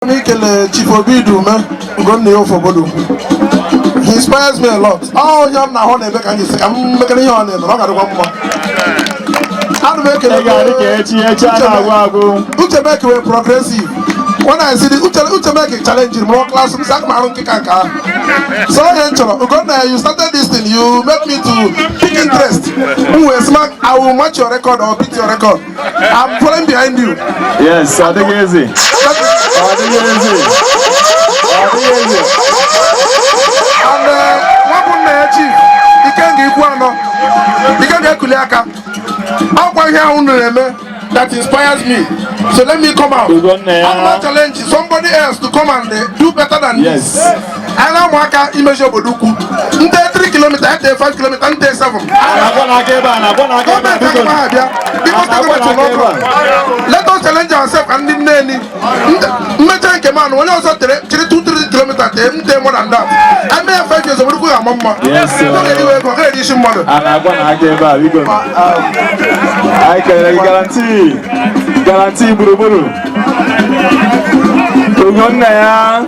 M ikele Chief Obi Dume, Ugonna Ofobodo. He inspires me a lot. Ọ onye m na-ahụ na-eme ka m jisi ka m mekere ihe ọ na-eme na ọ ga-adịkwa mma. Ana m ekele. Ị ga-adị ka echi, echi a na-agwụ agwụ. Uche Mek wee progressive. When I see the Uche Mek challenge m rụọ class m, sị aga m arụ nkịka nke ahụ. So onye m chọrọ, Ugonna, you started this thing, you make me to pick interest. M wee sị, I will match your record or beat your record. I'm following behind you. Yes, ọ dịghị ezi. Ọ dịghị ezi. Ọ dịghị ezi. And nwa bụ nna ya, Chief Ikenga Ikwu Anọ, Ikenga ekuli aka. Ọkwa ihe ahụ unu na-eme that inspires me, so let me come out. Ugonna ya. I'm not challenge somebody else to come and do better than this. Anyị na-amụ aka imezi obodo ukwu, nte 3 kilometer, nte 5 kilometer, nte 7. Na-agwọ n'aka ebe a, na-agwọ n'aka ebe a, Gọọmenti biko. agaghị abịa, biko. Na-agwọ Gọọmenti n'aka ebe a. n'ọkụ. Let us challenge ourselves ka ndị nneni mmecha nke man onye ọzọ tere chiri 2 3 kilometer, tee nte more than that. Eme ya 5 years, obodo ukwu ga-ama mma. Yes, sir. Ọ ga-eriwe ego, ọ ga-eri isi mmadụ. A na-agwọ n'aka ebe a, biko. Anyị kelere gị, Guarantee. Guarantee gburugburu. Ugonna ya.